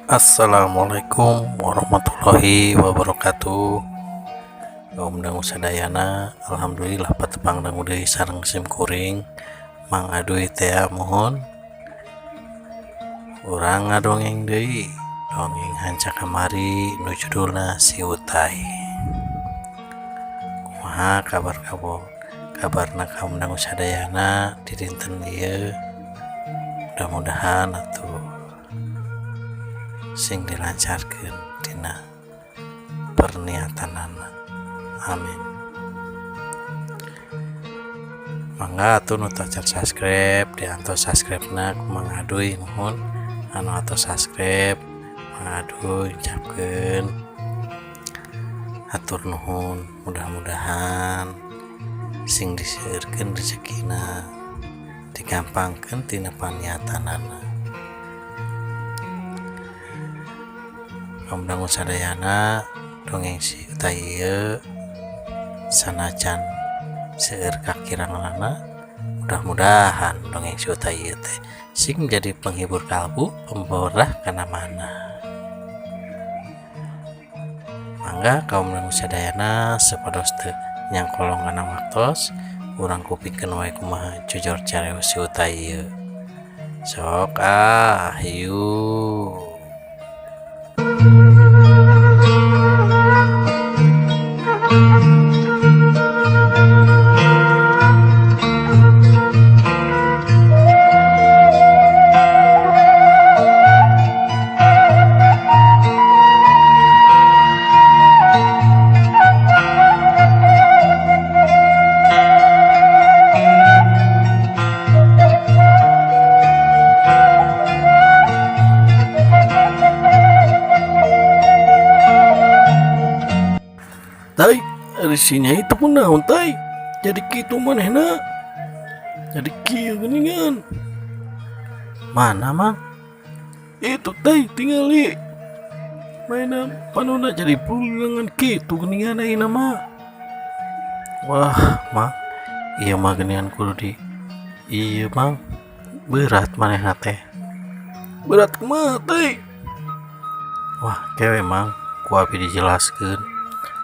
Assalamualaikum warahmatullahi wabarakatuh. Kaum dangu sadayana, alhamdulillah patepang dangu deui sareng sim kuring Mang Aduy teh muhun. Urang ngadongeng deui, dongeng hanca kamari nu judulna Si Utai. Kumaha kabar kabo? Kabarna kaum dangu sadayana di dinten ieu? Mudah-mudahan atuh sing dilancarkeun dina perniatanana, amin. Mangga atuh nu tacan subscribe diantos subscribe na ku Mang Aduy muhun. Anu atos subscribe Mang Aduy ucapkeun hatur nuhun, mudah-mudahan sing diseueurkeun rezekina, digampangkeun tina paniatanana. Kaum dangu sadayana, dongeng Si Utai ieu sanajan seueur kakiranganana, mudah-mudahan dongeng Si Utai ieu teh sing jadi penghibur kalbu, pemborah kana mana. Mangga kaum dangu sadayana sapados teu nyangkolong kana waktos, urang kupingkeun wae kumaha jujur careuh Si Utai ieu. Sok ah yuk. Tai, ari si Nyai teh kunaon tai? Jadi kitu manehna. Jadi kieu geuningan. Mana, Mang? Itu tai tingali. Mainna panonna jadi pulangan kitu geuningan ayeuna mah. Wah, Mang, ieu mah geuningan kudu di ieu, Mang. Berat manehna teh. Berat kumaha tai? Wah, kewe Mang, ku abi dijelaskeun.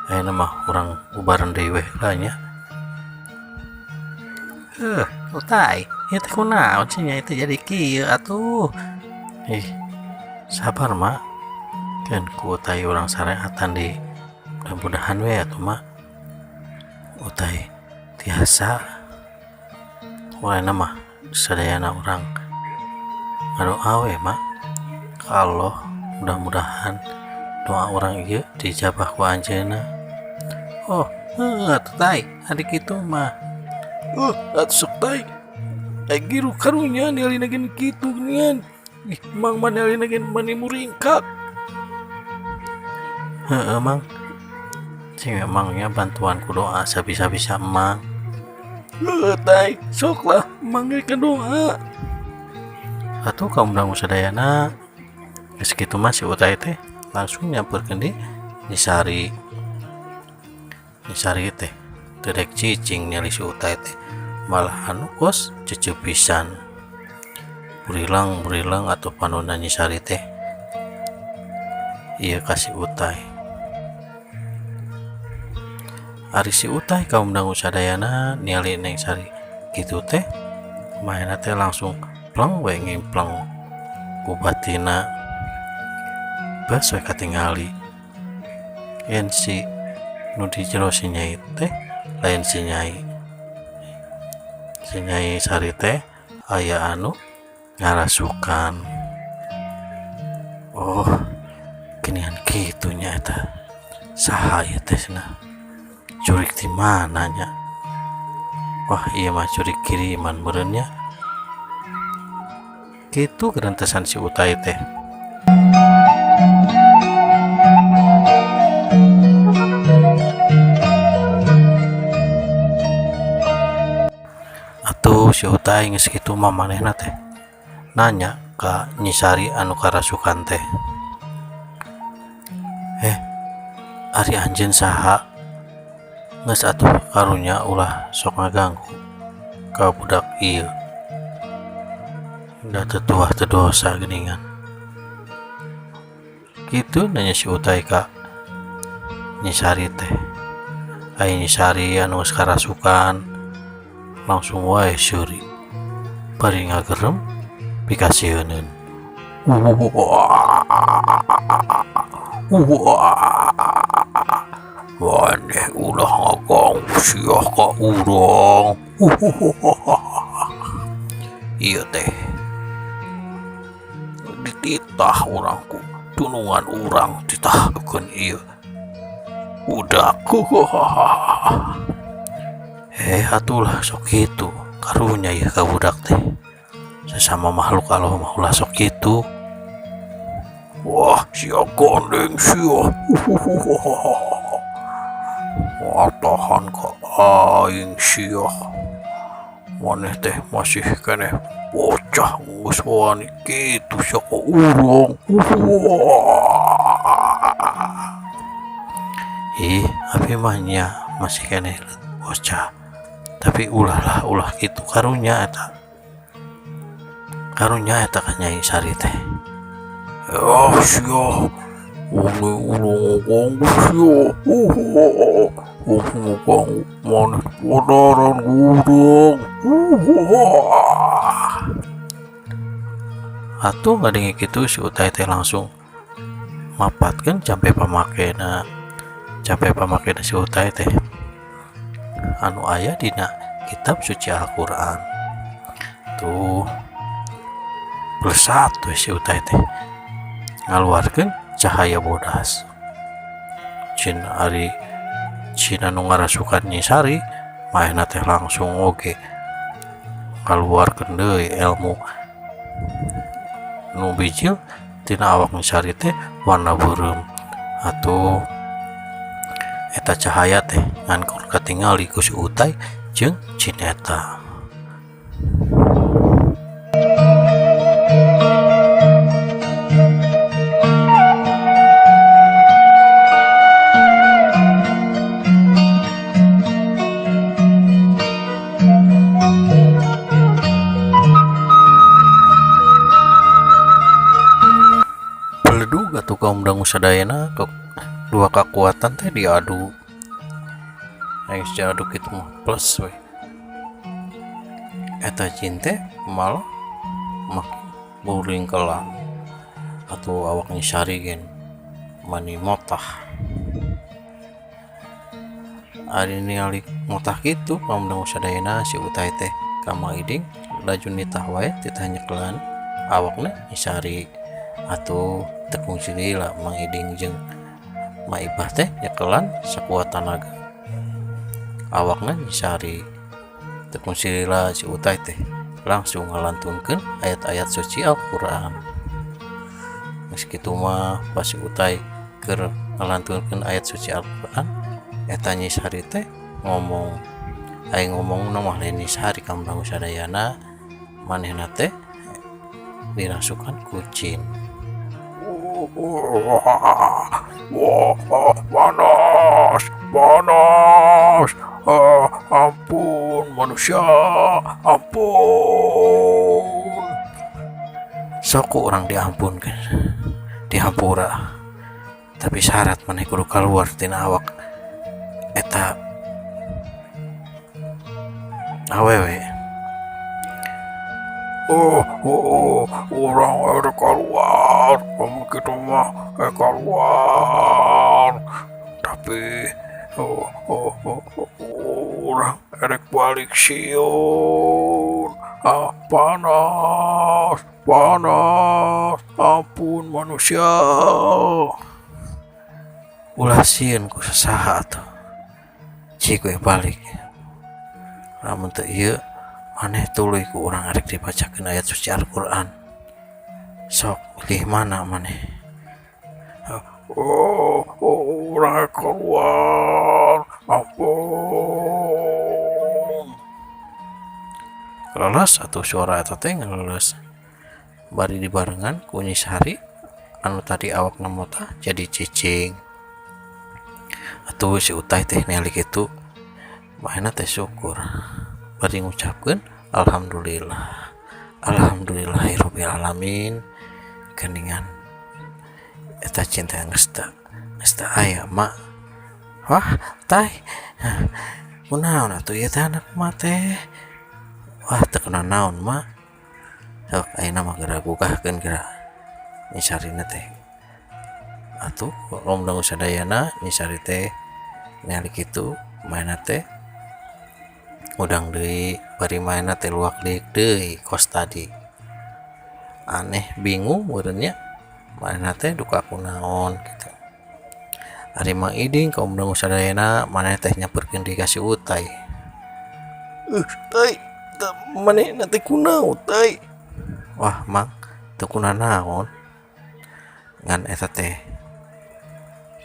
Ayeuna mah urang ubaran deui weh lah nya. Utai, ieu teh kunaon sih nya itu jadi kieu atuh. Ih, sabar Mak. Keun ku Utai urang sareatan di mudah-mudahan we atuh Mak. Utai tiasa. Urangna mah sadayana urang ngadoa we Mak. Ka Allah mudah-mudahan doa urang ieu dijabah ku anjeunna. Oh, heuh atuh tai, ari kitu mah. Atuh sok tai. Ai giru karunya nialina gen kitu geuningan. Ih, Mang mah nialina gen mani muringkak. Heeh, Mang. Cing emangnya bantuan ku doa sabisa-bisa Mang. Heuh tai, sok lah Mang ge ka doa. Atuh kaum dangu sadayana geus kitu mah si Utai teh langsung nyamperkeun di Nyi Sari. Nyi Sari teh teu dek cicing nyali si Utai teh, malah anu kos ceceupisan. Burilang-burilang atuh panonna Nyi Sari teh ieu ka si Utai. Ari si Utai kaum dangu sadayana ningali Neng Sari kitu teh manehna teh langsung pleng we ngimpleng ku batina. Bas we katingali yen si nu di jero si Nyai teh lain si Nyai. Si Nyai Sari teh aya anu ngarasukan. Oh, geuningan kitu nya eta. Saha ieu teh cenah? Jurig ti mana nya? Wah, ieu mah jurig kiriman meureun nya. Kitu gerentesan si Utai teh. Atuh si Utai geus kitu mah manehna teh nanya ka Nyi Sari anu karasukan teh. Ari anjeun saha? Geus atuh karunya ulah sok ngaganggu ka budak ieu. Da teu tuah teu dosa geuningan. Kitu nanya si Utai ka Nyi Sari teh. Ai Nyi Sari anu geus karasukan langsung wae seuri bari ngagerem pikasieuneun. Maneh ulah ngaganggu sia ka urang. Ieu teh dititah urang ku dunungan urang titahkeun ieu budak. Eh atulah sok kitu karunya ieu ka budak teh. Sesama makhluk Allah mah ulah sok kitu. Wah sia gandeng sia. Matahan ka aing sia. Maneh teh masih keneh bocah geus wani kitu sia ka urang. Ih, abi mah nya masih keneh bocah. Tapi ulah lah ulah kitu karunya eta. Karunya eta ka Nyai Sari teh. Ah sia. Maneh ulah ngaganggu sia. Ngaganggu maneh padaran urang. Atuh ngadenge kitu si Utai teh langsung mapatkeun jampe pamakena. Jampe pamakena si Utai teh anu aya dina kitab suci Al-Qur'an. Tuh blesat we si Utai teh ngaluarkeun cahaya bodas. Jin ari jin anu ngarasukan Nyi Sari maehna teh langsung oge ngaluarkeun deui ilmu nu bijil tina awak Nyi Sari teh warna beureum. Atuh eta cahaya teh ngan kur katingali ku si Utai jeung jin eta. Beledug atuh kaum dangu sadayana dua kakuatan teh diadu. Aing diadu kitu mah plus we. Eta jin teh malah makin buringkelan atuh awak Nyi Sari gen mani motah. Ari ningali motah kitu kaum dangu sadayana si Utai teh ka Mang Iding laju nitah wae titah nyekelan awakna Nyi Sari. Atuh teu kungsi lila Mang Iding jeung Ma Ipah teh nyekelan sakuat tanaga awakna Nyi Sari. Teu kungsi lila si Utai teh langsung ngalantunkeun ayat-ayat suci Al-Qur'an. Geus kitu mah pas si Utai keur ngalantunkeun ayat suci Al-Qur'an eta Nyi Sari teh ngomong. Aing ngomongna mah lain Nyi Sari kaum dangu sadayana manehna teh dirasukan ku jin. Panas, panas, ampun manusia, ampun. Sok ku urang diampunkeun, dihampura. Tapi syarat maneh kudu kaluar tina awak eta awewe. Oh, oh, urang erek kaluar, lamun kitu mah erek kaluar. Tapi oh, oh, oh, urang erek balik sieun. Ah, panas, panas, ampun manusia. Ulah sieun ku sasaha atuh. Cik we balik. Lamun teu ieu maneh tuluy ku urang arek dibacakeun ayat suci Al-Qur'an. Sok pilih mana maneh? Oh, oh, urang keluar, ampun. Leles atuh suara eta teh ngaleles. Bari dibarengan ku Nyi Sari anu tadi awakna motah jadi cicing. Atuh si Utai teh ningali kitu manehna teh syukur. Bari ngucapkeun alhamdulillah. Alhamdulillahirabbil alamin. Geningan Eta jin teh geus teu aya, Mak. Wah, Tay, kunaon atuh ieu teh anak emak teh? Wah, teu naon, Mak. Sok ayeuna mah geura gugahkeun geura Nyi Sarina teh. Atuh kaum dangu sadayana, Nyi Sari teh ningali kitu manehna teh hudang deui, bari manehna teh luak liuk deui kos tadi. Aneh, bingung meureun nya manehna teh duka kunaon kitu. Ari Mang Iding, kaum dangu sadayana, manehna teh nyamperkeun deui ka si Utay. Tay, manehna teh kunaon, Tay? Wah, Mang, teu kunanaon, ngan eta teh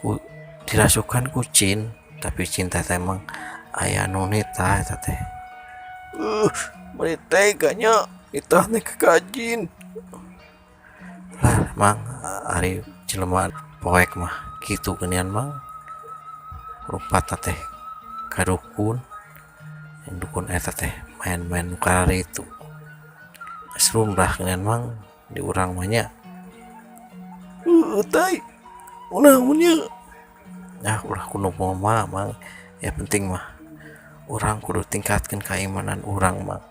ku dirasukan ku jin, tapi jin teh emang aya nu nitah eta teh. Maneh tega nya nitah teh ka jin. Lah, Mang, ari jelema poek mah kitu geuningan, Mang. Rupatna teh ka dukun, dukun eta teh main-main nu kararitu. Geus lumrah geuningan, Mang, di urang mah nya. Heueuh, Tay, kunaon nya? Ah, ulah kudu mah, Mang, yang penting mah urang kudu tingkatkeun keimanan urang, Mang.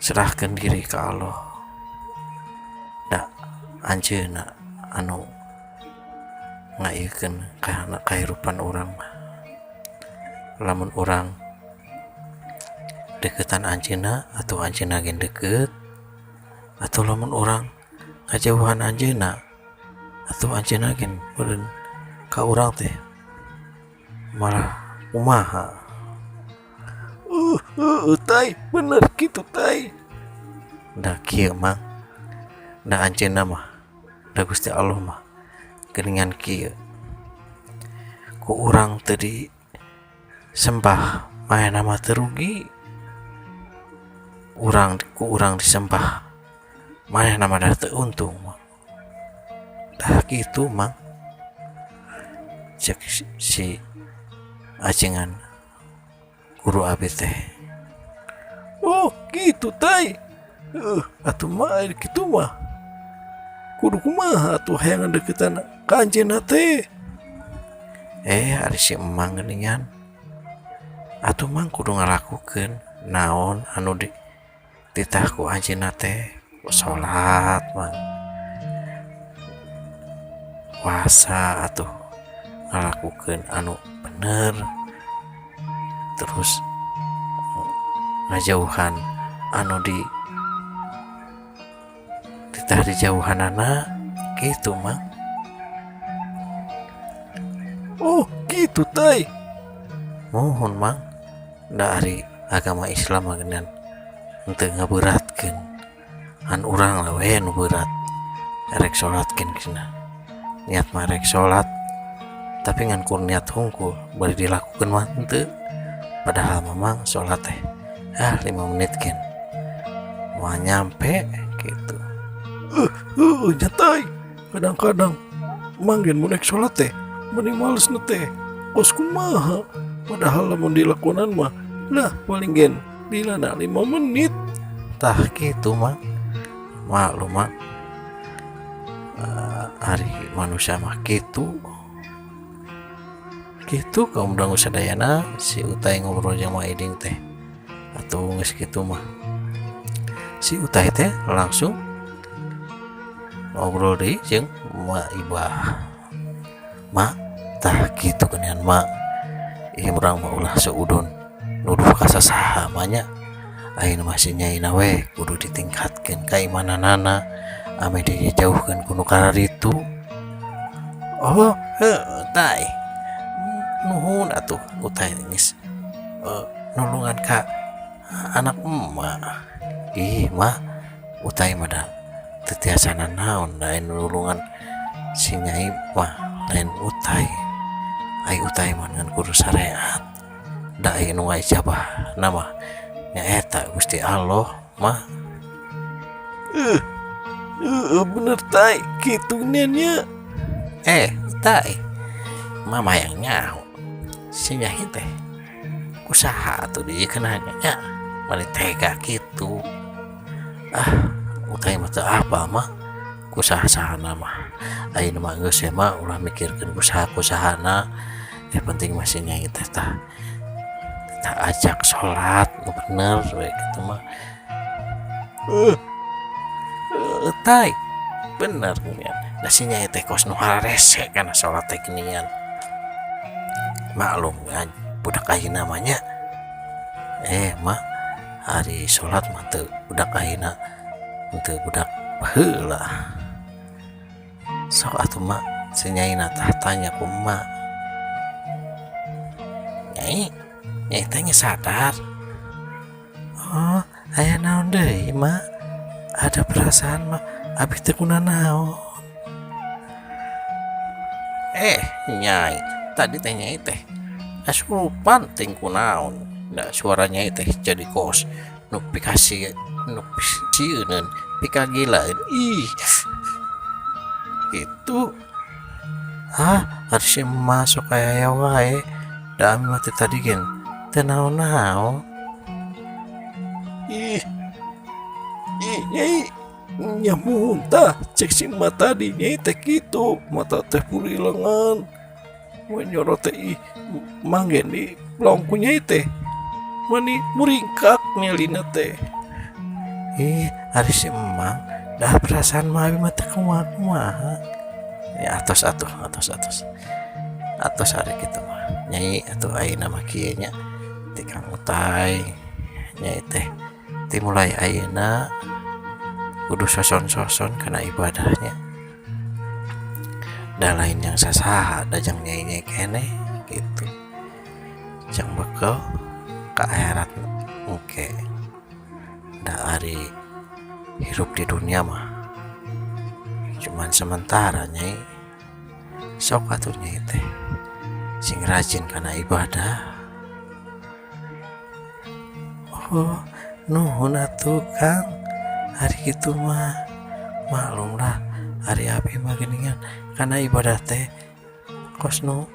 Serahkeun diri ka Allah, da anjeunna anu ngaieukeun kana kahirupan urang mah. Lamun urang deketan anjeunna atau anjeunna ge deket, atau lamun urang ngajauhan anjeunna atau anjeunna ge meureun ka urang teh malah kumaha. Heueuh, Tay, bener kitu, Tay. Da kieu, Mang, da anjeunna mah, da Gusti Allah mah geuningan kieu, ku urang teu disembah manehna mah teu rugi, urang ku urang disembah manehna mah da teu untung. Tah kitu, Mang, cek si ajengan guru abi teh. Oh, gitu, Tay. Atuh mah kitu mah kudu kumaha atuh hayang deketan ka anjeunna teh? Ari si emang geuningan atuh, Mang, kudu ngalakukeun naon anu di titah ku anjeunna teh, salat, Mang, puasa, atuh ngalakukeun anu bener, terus ngajauhan anu di titah dijauhanana gitu, Mang. Oh, gitu, Tay. Muhun, Mang, da ari agama Islam mah geuningan henteu ngaberatkeun, ngan urang lah we nu berat. Erek salat gen cenah, niat mah rek salat, tapi ngan kur niat hungkul, bari dilakukeun mah henteu. Padahal mah, Mang, salat teh ah 5 menit gen moal nyampe gitu. Nya, Tay, kadang-kadang Mang gen mun rek salat teh meni males na teh, kos kumaha, padahal lamun dilakonan mah lah paling gen lilana 5 menit. Tah kitu, Mang, maklum, Mang, ari manusia mah kitu kitu. Kaum dangu sadayana, si Utay ngobrol jeung Mang Iding teh. Atuh geus kitu mah si Utay teh langsung ngobrol deui jeung Mak Ibah. Mak, tah kitu geuningan, Mak. Ieu urang mah ulah suudon nuduh ka sasaha mah nya. Ayeuna mah si nyaina we kudu ditingkatkeun kaimananana ameh dijauhkeun ku nu kararitu. Oh, heueuh, Tay, nuhun atuh Utay geus nulungan ka anak emak. Ih, Mak, Utay mah da teu tiasa nanaon, da anu nulungan si nyai mah lain Utay. Ai Utay mah ngan kudu sareat, da aya nu ngaijabahna mah nyaeta Gusti Allah mah. Bener, Tay, kitu nya. Tay, Mama hayang nyaho si nyai teh kusaha atuh dijiekeun nya mani tega kitu. Ah, Utay mah teu apal, Mah. Ku saha-sahana mah ayeuna mah geus we mah ulah mikirkeun ku saha-kusahana yang penting mah si Nyai teh tah tah ajak sholat nu bener we kitu mah. Tay bener geuningan da si Nyai teh kos nu hararese kana sholat teh geuningan. Maklum kan budak ayeuna mah nya. Mah ari sholat mah teu budak ayeuna teu budak baheula. Sok atuh mak si Nyai na tah tanya ku emak. Nyai, Nyai teh geus sadar. Oh, aya naon deui mak? Ada perasaan mah abi teh kunanaon. Nyai, tadi teh Nyai teh asupan ting kunaon. Da suara Nyai teh jadi kos nu pikasih nu sieun pikagilaeun. Ih. Gitu. Ah, harus masuk aya wae. Da ami mah teh tadi gen teu naon-naon. Ih, ih, Nyai, nya muntah cek si emak tadi Nyai teh kitu mata teh purilengan nyorot teh ih manggen di pelong ku Nyai teh mani muringkak nyelina teh. Ih, ari si emang dah perasaan mah abi mah teh kumaha kumaha. Ya atos atuh, atos atos. Atos ari kitu mah. Nyai atuh ayeuna mah kieu nya ti Kang Utay Nyai teh ti mulai ayeuna kudu soson-soson kana ibadahnya. Da lain yang sasaha da jang nyai-nyai keneh gitu. Jang bekel ka akhirat engke. Da ari hirup di dunia mah cuman sementara Nyai. Sok atuh Nyai teh sing rajin kana ibadah. Oh, nuhun atuh Kang. Ari kitu mah maklum lah ari abi mah geuningan kana ibadah teh kos nu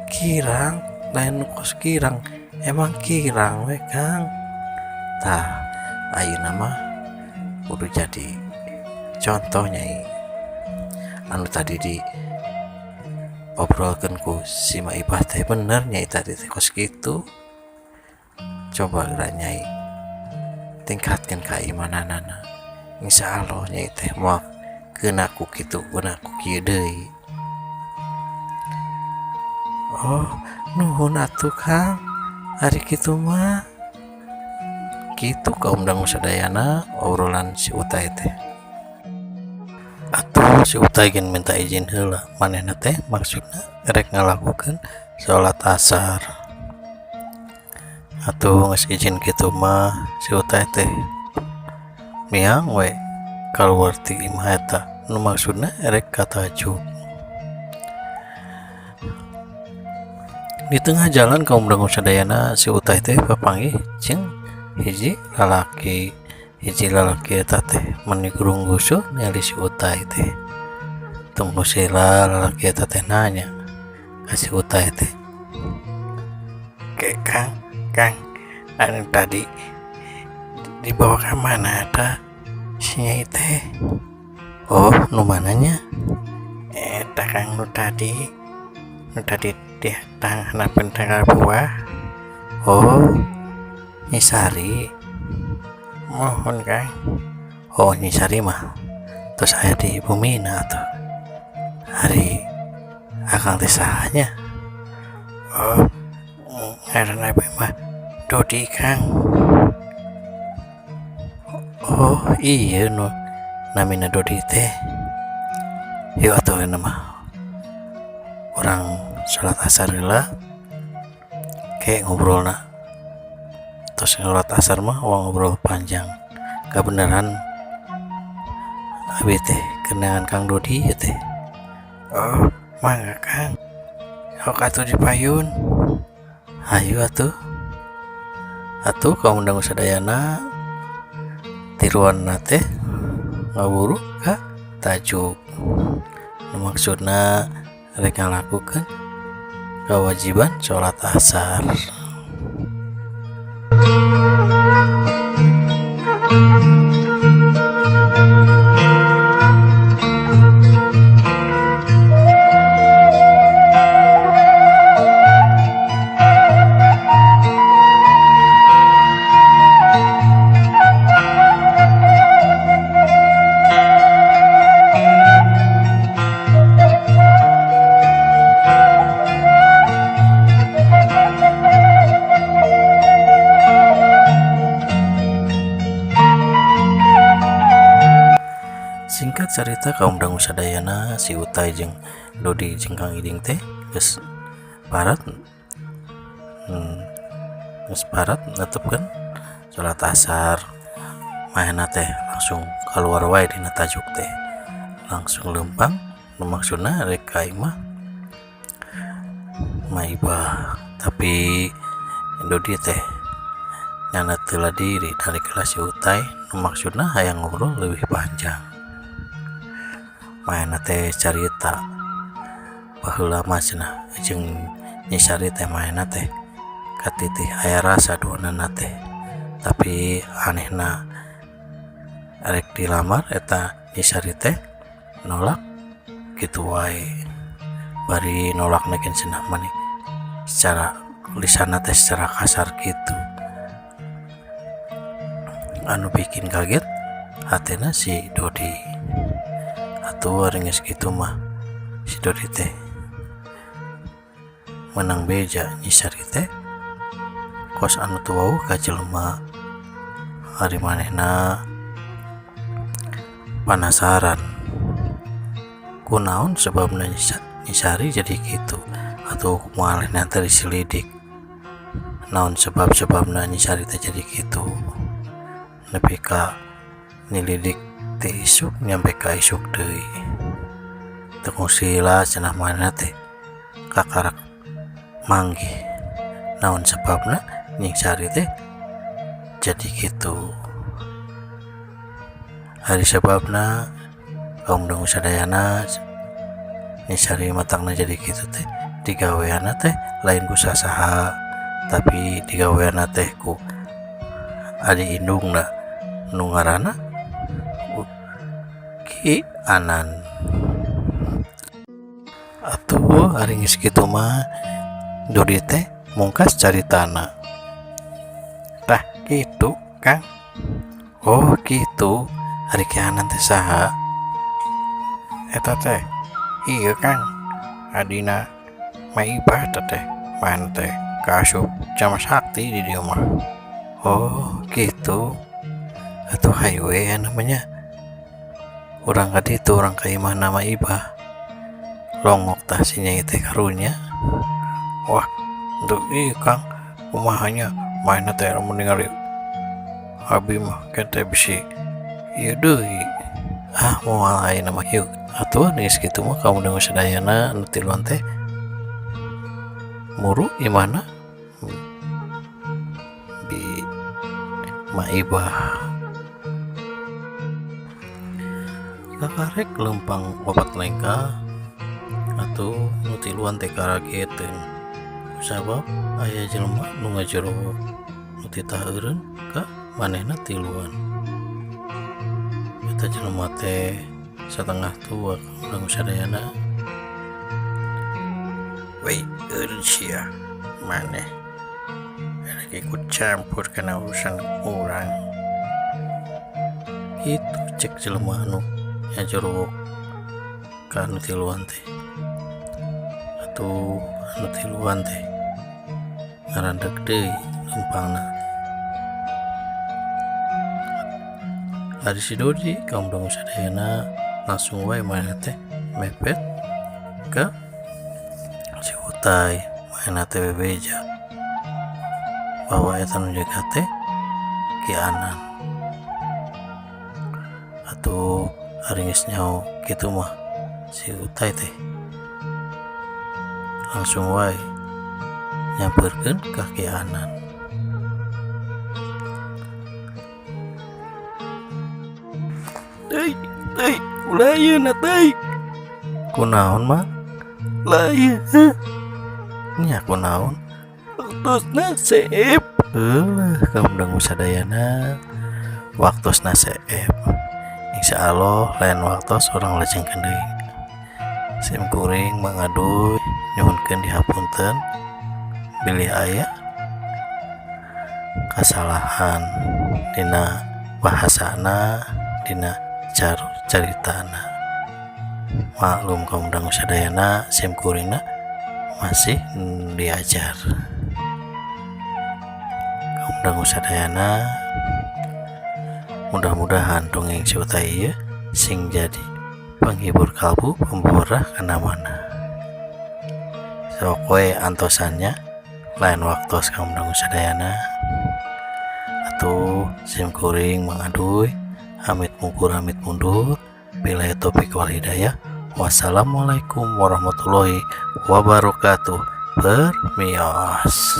kirang lain nu kos kirang emang kirang we Kang. Tah ayeuna mah kudu jadi contoh Nyai anu tadi di obrolkeun ku si Ma Ibah teh bener Nyai tadi teh kos kitu. Coba geura Nyai tingkatkeun keimananana. Insya Allah Nyai teh moal keuna ku kitu keuna ku kieu deui. Oh, nuhun atuh Kang. Ari kitu mah. Kitu kaum dangu sadayana obrolan si Utay teh. Atuh si Utay gen minta izin heula manehna teh maksudna rek ngalakukeun salat asar. Atuh geus izin kitu mah si Utay teh miang we kaluar ti imah eta nu maksudna rek ka tajuk. Di tengah jalan kaum dangu sadayana si Utay teh papanggih jeung hiji lalaki. Hiji lalaki eta teh meni gurunggusuh ningali si Utay teh. Tunggu sila lalaki eta teh nanya ka si Utay teh. Ke Kang, Kang, anu tadi dibawa ke mana eta si Nyai teh? Oh, nu mananya? Eta Kang nu tadi. Nu tadi di tangnapeun tangkal buah. Oh, Nyi Sari. Mohon Kang. Oh, Nyi Sari mah terus aya di bumina atuh. Ari akang teh sahanya? Oh, ngaran abi mah Dodi Kang. Oh, iya nu namina Dodi teh. Yuk atuh ayeuna mah urang salat asar heula ke ngobrolna. Terus salat asar mah uang ngobrol panjang. Kebenaran abi teh kenangan Kang Dodi ya teh. Oh, mangga Kang. Sok atuh dipayun. Hayu atuh. Atuh kaum dangu sadayana tiruanna teh ngawuru ka tajuk. Nu maksudna rek ngalakukeun kewajiban salat asar. Singkat cerita kaum dangu sadayana, si Utai jeung Dodi jeung Kang Iding teh geus parat, geus parat netepkeun salat asar. Manehna teh langsung keluar wae dina tajuk teh, langsung lempang nu maksudna rek ka imah Maibah. Tapi Dodi teh nyana teu diri dari kelas si Utai nu maksudna hayang ngobrol leuwih panjang. Manehna teh carita baheula mah cenah jeung Nyi Sari teh manehna teh katitih aya rasa duanana teh, tapi anehna rek dilamar eta Nyi Sari teh nolak kitu wae. Bari nolakna ge cenah mani secara lisanna teh secara kasar kitu, anu bikin kaget hatena si Dodi. Atuh ari geus kitu mah si Dodi teh menang beja Nyi Sari teh kos anu teu wawuh ka jelema. Ari manehna panasaran kunaon sebabna Nyi Sari jadi kitu, atau kumaha manehna teh diselidik naon sebab-sebabna Nyi Sari teh jadi kitu, nepi ka nyelidik teh isuk nyampe ka isuk deui. Teu kungsi cenah manehna teh kakarak manggih naon sebabna Nyi Sari teh jadi kitu. Ari sebabna kaum dangu sadayana, Nyi Sari matakna jadi kitu teh digaweanna teh lain ku sasaha, tapi digaweanna teh ku adi indungna nu ngaranna Ki Anan. Atuh ari geus kitu mah Dodi teh mungkas caritana. Tah kitu Kang. Oh kitu, ari Ki Anan teh saha? Eta teh ieu Kang, adina Maibah teh manehna teh kaasup Jama Sakti di dieu mah. Oh kitu, atuh hayu we namanya urang ka ditu, urang ka imahna Maibah. Longok tah si Nyai teh karunya. Wah henteu ieu Kang, kumaha nya manehna teh lamun ningali abi mah teh bisi ieu deui. Ah moal ayeuna mah yuk. Atuh geus kitu mah kaum dangu sadayana nu tiluan teh muru imahna bi Maibah. Kakarek lempang opat lengkah atuh nu tiluan teh karageteun kusabab aya jelema nu ngajorowok nu titah eureun ka manehna tiluan. Eta jelema teh satengah tua kaum dangu sadayana. Wei eureun sia maneh rek ikut campur kana urusan urang. Kitu cek jelema anu ngajorowok ka anu tiluan teh. Atuh anu tiluan teh ngarandeg deui lempangna. Ari si Dodi kaum dangu sadayana langsung wae manehna teh mepet ka si Utai. Manehna teh bebeja bahwa eta nu jaga teh Ki Anan. Atuh ari geus nyaho kitu mah si Utai teh langsung wae nyamperkeun ka Ki Anan. Teuy, teuy, ulah ayeuna teuy. Kunaon mah? Lain. Nya kunaon? Waktosna seep. Eueuh, kaum dangu sadayana waktosna seep. Insyaallah lain waktos urang lajengkeun deui. Sim kuring mangadu nyuhunkeun dihapunten bilih aya kasalahan dina bahasana, dina caritana. Maklum kaum dangu sadayana sim kuringna masih diajar. Kaum dangu sadayana, mudah-mudahan dongeng si Utai ieu Sing jadi penghibur kalbu, pemurah kana mana. Sok we antosan nya, lain waktu kang dangu sadayana. Atuh sim kuring Mang Aduy amit mungkur, amit mundur. Billahi taufik wal hidayah. Wassalamualaikum warahmatullahi wabarakatuh. Permios.